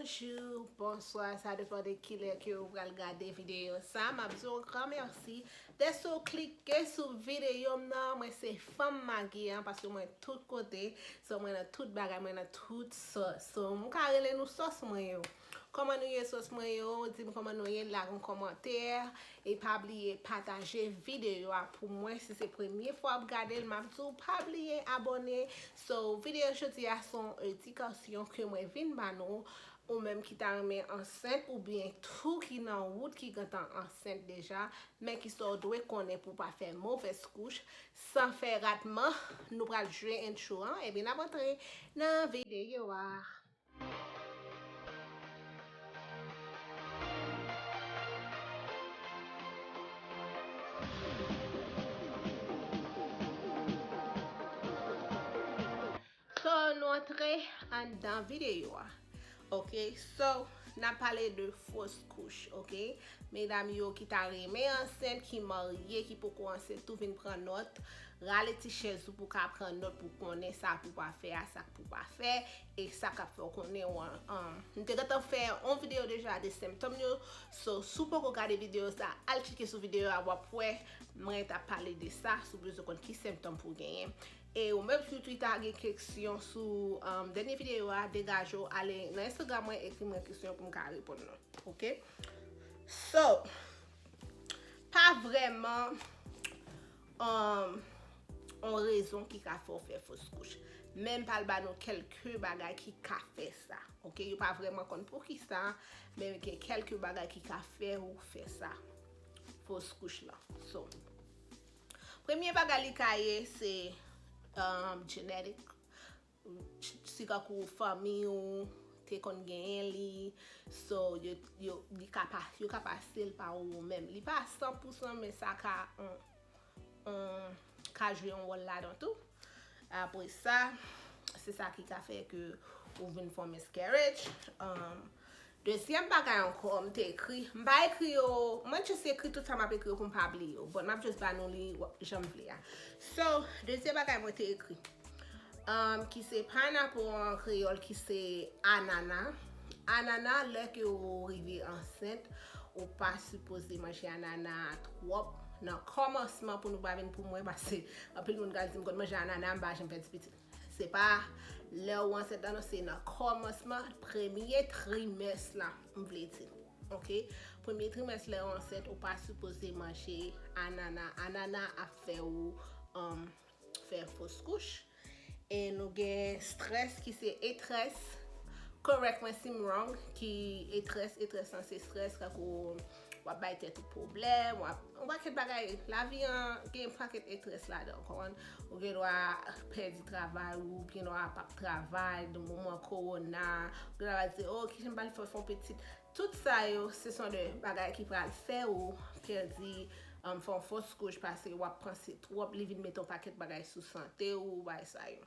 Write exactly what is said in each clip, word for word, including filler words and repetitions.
Bonjou, bonswa, sa depann de kilè ke ou pral gade videyo sa. M ap di w yon gran mèsi dèske w klike sou videyo m nan. Mwen se fanm Magi an, paske mwen tout kote, so mwen nan tout bagay, mwen nan tout sòs. So, m ka rele nou sòs mwen yo. Kòman nou ye sòs mwen yo? Di m kòman nou ye, lage yon kòmantè. E pa bliye pataje videyo a pou mwen. Si se premye fwa w ap gade l, m ap di w pa bliye abòne. So, videyo jodi a se yon edikasyon ke mwen vin ba nou. Ou menm ki ta renmen ansent oubyen tou ki nan wout ki gentan ansent deja, men ki sa w dwe konnen pou w pa fè movèz kouch san fè ratman, nou pral jwe entro an, ebyen n ap antre nan videyo a. So, nou antre anndan videyo a. Ok, so, n ap pale de fos kouch, ok? Medam yo ki ta renmen ansent, ki marye, ki poko ansent, tou vin pran nòt. Rale ti chèz ou pou w ka pran nòt, pou w konnen sa pou w pa fè a, sa pou w pa fè, e sa k ap fè w konnen w an. M te gentan fè yon videyo deja de sentòm yo, so, si w poko gade videyo sa, al tcheke sou videyo a, w ap wè, mwen t ap pale de sa, si w bezwen konn ki sentòm pou w genyen. E ou menm si w ta gen kesyon sou um, dènye videyo a, degaje w, ale nan Instagram mwen, ekri mwen kesyon pou m ka reponn nou. Ok? So, pa vrèman um, yon rezon ki ka fè w fè fos kouch. Men m pral ba nou kèlke bagay ki ka fè sa. Ok? Yo pa vrèman konn poukisa, men gen kèlke bagay ki ka fè w fè sa. Fos kouch lan. So, premye bagay li ka ye, se um, genetic. Si kankou fanmi w te konn genyen li, so, yo, yo, li ka pa, yo ka pase l pa ou menm. Li pa san pou san, men sa ka, on, on, ka jwe yon wòl ladan tou. Apre sa, se sa ki ka fè ke ou vin fè yon miscarriage. Um, Dezyèm bagay ankò, m te ekri, m pa ekri yo, mwen just ekri tout sa m ap ekri yo pou m pa bliye yo. But m ap just ba nou li jan m vle a. So, dezyèm bagay mwen te ekri, um, ki se pineapple an kreyòl, ki se anana. Anana, lè ke ou rive ansent, ou pa sipoze manje anana twòp nan kòmansman pou nou pa vin pou mwen, paske anpil moun ka di m konn manje anana, m pa janm fè ti pitit. Se pa lè ou ansent la non, se nan kòmansman premye trimès la, m vle di. Ok? Premye trimès lè ou ansent, ou pa sipoze manje anana. Anana ap fè ou um, fè fos kouch. E nou gen strès ki se estrès. Correct mwen si m wrong, ki estrès, estrès lan se strès, kankou w ap bay tèt ou pwoblèm, w ap, yon pakèt bagay, lavi an gen yon pakèt estrès ladan, w konprann? Ou gen dwa pèdi travay ou, ou gen dwa p ap travay, nan moman kowona, ou gen dwa di, oh, kijan m pral fè fè yon pitit. Tout sa yo, se son de bagay ki pral fè ou pèdi, um, fè yon fos kouch, paske w ap panse twòp, li vin mete yon pakèt bagay sou sante ou, bagay sa yo.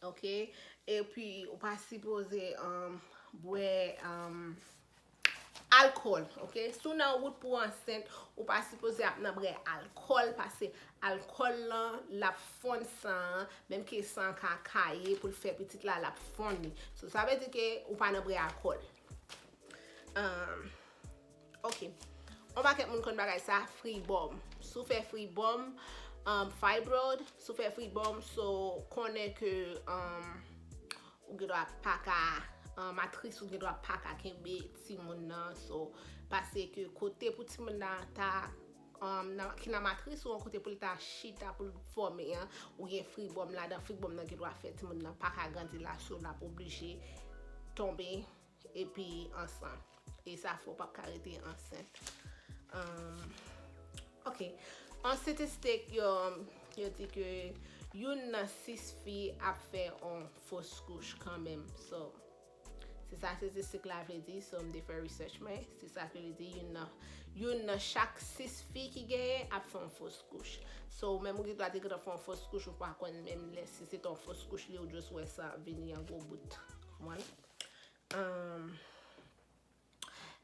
Ok? Epi, ou pa sipoze um, bwè um, alkòl, ok? Si w nan wout pou w ansent, ou pa sipoze ap nan bwè alkòl, paske alkòl lan, l ap fonn san an, menm ke san an ka kaye pou l fè pitit la, l ap fonn li. So, sa vle di ke ou pa nan bwè alkòl. Um, ok. Yon pakèt moun konn bagay sa, fribòm. Si w fè fribòm, um, fibroid, si w fè fribòm, so konnen ke um, ou gen dwa pa ka, um, matris ou gen dwa pa ka kenbe timoun nan, so paske kote pou timoun nan ta um, nan, ki nan matris ou, yon kote pou l ta chita, pou l fòme an, ou gen fribòm ladan, fribòm nan gen dwa fè timoun nan pa ka grandi la, so l ap oblije tonbe epi ansanm. E sa fè w p ap ka rete ansent. Um, ok. An statistik, yo, yo di ke youn nan sis fi ap fè yon fos kouch kanmenm. So, se sa statistik la vle di. So, m te fè research mwen. Se sa ke li di, youn nan, youn nan chak sis fi ki genyen ap fè yon fos kouch. So, ou menm ou gen dwa te gentan fè yon fos kouch, ou pa konn menm lè si se te yon fos kouch li, ou just wè sa vini an gwo bout. Konprann? Um,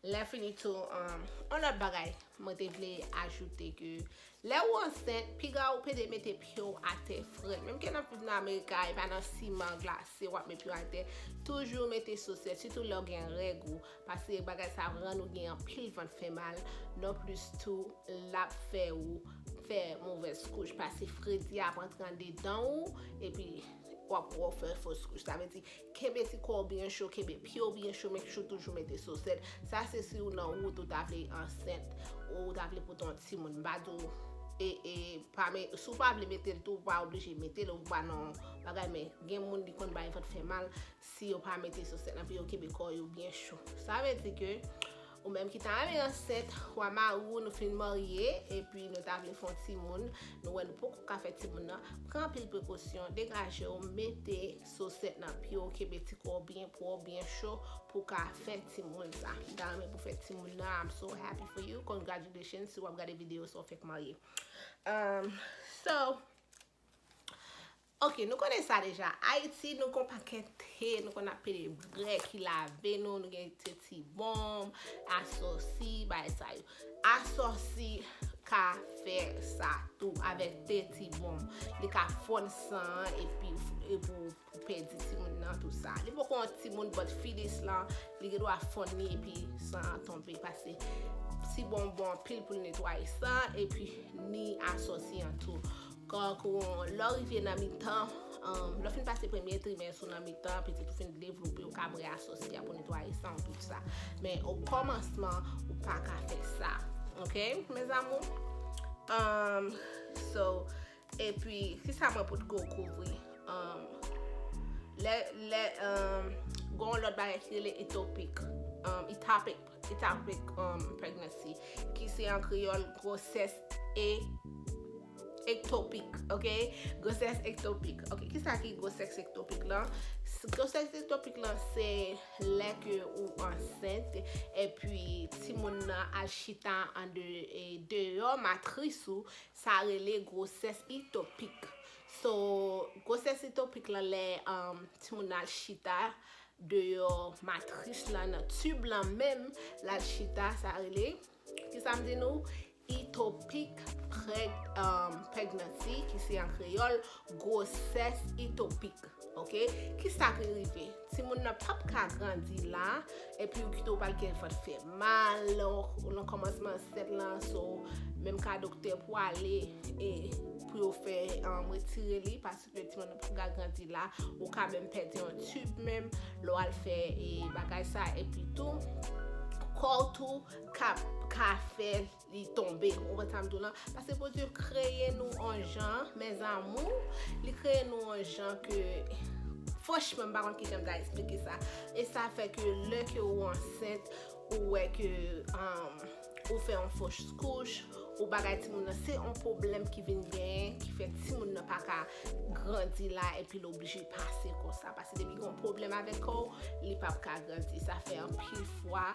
Lè fini tou, um, yon lòt bagay mwen te vle ajoute ke lè ou ansent, piga ou pede mete pye w atè frèt. Menm ke n ap viv nan Amerika, e pa nan siman glase w ap met pye w atè. Toujou mete sosèt, sitou lè w gen règ ou, paske bagay sa ap rann ou gen anpil vant fè mal. Non plis tou, l ap fè ou fè movèz kouch, paske fredi a ap antre andedan ou, epi w ap wè w fè fos kouch. Sa vle di, kenbe ti kò w byen cho, kenbe pye w byen cho, make sure toujou mete sosèt. Sa se si w nan wout ou ta vle ansent, ou ta vle pote yon timoun. M pa di w, e, e, pa me, si w pa vle mete l tou, ou pa oblije mete l, ou pa nan bagay, men gen moun li konn bay vant fè mal, si yo pa mete sosèt nan pye yo, kenbe kò yo byen cho. Sa vle di ke ou menm ki ta renmen ansent, ou a mari w, nou fin marye, epi nou ta vle fè yon timoun, nou wè nou poko ka fè timoun nan, pran anpil prekosyon, degaje w, mete sosèt nan pye w, kenbe ti kò w byen pwòp, byen cho, pou w ka fè timoun sa. M ta renmen pou fè timoun nan, I'm so happy for you, congratulations, si w ap gade videyo sa w fèk marye. Um, so, Ok, nou konnen sa deja. Ayiti, nou gon pakèt te, nou konn ap pede brè ki lave nou, nou gen te ti bonm, asòsi, bagay sa yo. Asòsi ka fè sa tou avèk te ti bonm. Li ka fonn san an epi, epi ou pèdi timoun nan, tou sa. Li poko yon timoun, but fetus lan, li gen dwa fonn li epi san an tonbe, paske ti bonm bon anpil pou l netwaye san, epi ni asòsi an tou. Kòk ou, lè w rive nan mitan, um, lè w fin pase premye trimès ou nan mitan, pitit ou fin devlope, ou ka brè asòsi a pou netwaye san ou tout sa. Men o kòmansman, ou pa ka fè sa. Ok, mes amours? Um, so, epi, kisa mwen potko kouvri? Um, lè, lè, um, gon lòt bagay ki rele ectopic. Um, ectopic, ectopic, um, pregnancy, ki se an kreyòl gwosès e ektopik, ok? Gwosès ektopik. Ok, kisa ki gwosès ektopik lan? S-, gwosès ektopik lan se lè ke ou ansent epi timoun nan al chita an de, e, deyò matris ou, sa rele gwosès ektopik. So, gwosès ektopik lan lè, um, timoun nan al chita deyò matris lan nan tib lan menm, l al chita, sa rele, kisa m di nou? Ectopic preg-, um, pregnancy, ki se an kreyòl, gwosès ektopik. Ok? Kisa ki rive? Timoun nan p ap ka grandi la, epi ou kite w pral gen vant fè mal, lè w, nan kòmansman ansent lan, so, menm ka doktè pou ale, e pou yo fè, um, retire li, paske timoun nan p ap ka grandi la, ou ka menm pèdi yon tib menm, lè w al fè, e, bagay sa, epi tou, kò w tou ka, ka fè li tonbe, ou konprann sa m di w lan? Paske Bondye kreye nou an jan, mes amours, li kreye nou an jan ke, franchman, m pa konn kijan m ta eksplike sa. E sa fè ke lè ke ou ansent, ou wè ke, um, ou fè yon fos kouch, ou bagay timoun nan, se yon pwoblèm ki vin genyen, ki fè timoun nan pa ka grandi la, epi l oblije pase konsa. Paske depi gen yon pwoblèm avèk kò w, li p ap ka grandi. Sa fè anpil fwa,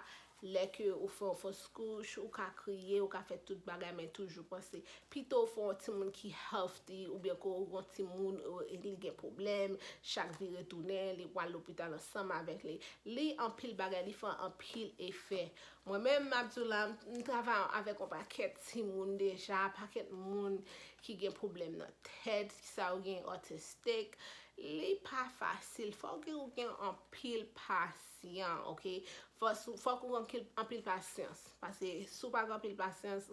lè ke ou fè yon fos kouch, ou ka kriye, ou ka fè tout bagay, men toujou panse, pito w fè yon timoun ki healthy, oubyen ke w gon timoun, e, li gen pwoblèm, chak vire tounen, li pral lopital ansanm avèk li. Li anpil bagay, li fè anpil efè. Mwen menm, m ap di w la, m, m travay avèk yon pakèt timoun deja, pakèt moun ki gen pwoblèm nan tèt, sa yo gen autistic. Li pa fasil, fòk ou gen anpil pasyan, ok? Fò, fòk ou gen anpil, anpil pasyans. Paske si w pa gen anpil pasyans,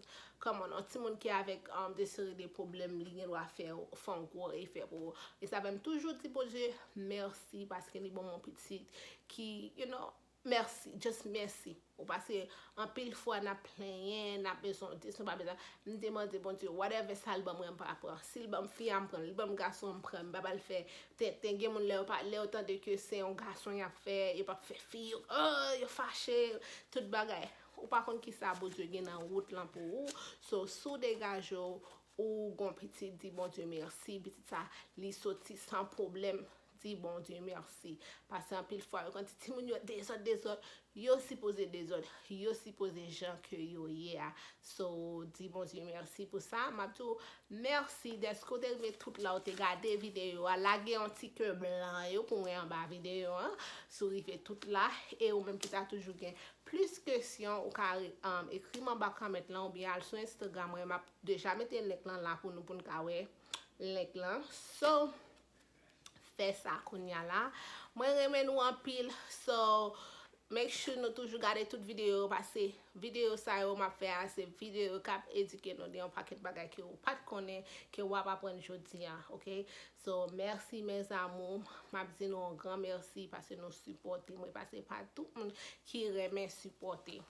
kòman yon timoun ki avèk, um, de seri de pwoblèm, li gen dwa fè, fè yon gwo efè pou ou. E sa fè m toujou di Bondye mèsi, paske li ban m yon pitit ki, you know, mèsi, just mèsi. Ou paske anpil fwa n ap plenyen, n ap bezwen dis, nou pa bezwen. M te mande Bondye, whatever sa l ban mwen, m pa pran. Si l ban m fi a, m pran l. Li ban m gason, m pran. M pa pral fè tenten. Gen moun lè yo pa, lè yo tande ke se yon gason y ap fè, yo p ap fè fi yo, oh, yo fache, tout bagay. Ou pa konn kisa Bondye gen nan wout lan pou ou. So, si w degaje w, ou gon pitit, di Bondye mèsi, pitit sa, li soti san pwoblèm. Di Bondye mèsi. Paske anpil fwa, yo konn di timoun yo dezòd, dezòd. Yo sipoze dezòd. Yo sipoze jan ke yo ye a. So, di Bondye mèsi pou sa. M ap di w mèsi dèske w te rive tout la, w te gade videyo a. Lage yon ti kè blan yo pou mwen anba videyo an. Si w rive tout la, e ou menm ki ta toujou gen plis kesyon, ou ka um, ekri m anba comment lan oubyen al sou Instagram mwen. M ap deja mete link lan la pou nou, pou n ka wè link lan. So, fè sa kounye a la. Mwen renmen nou anpil. So, make sure nou toujou gade tout videyo yo, paske videyo sa yo m ap fè a, se videyo k ap edike nou de yon pakèt bagay ke ou pa t konnen, ke w ap aprann jodi a, ok? So, mèsi, mes amours. M ap di nou yon gran mèsi paske nou sipòte mwen, paske pa tout moun ki renmen sipòte.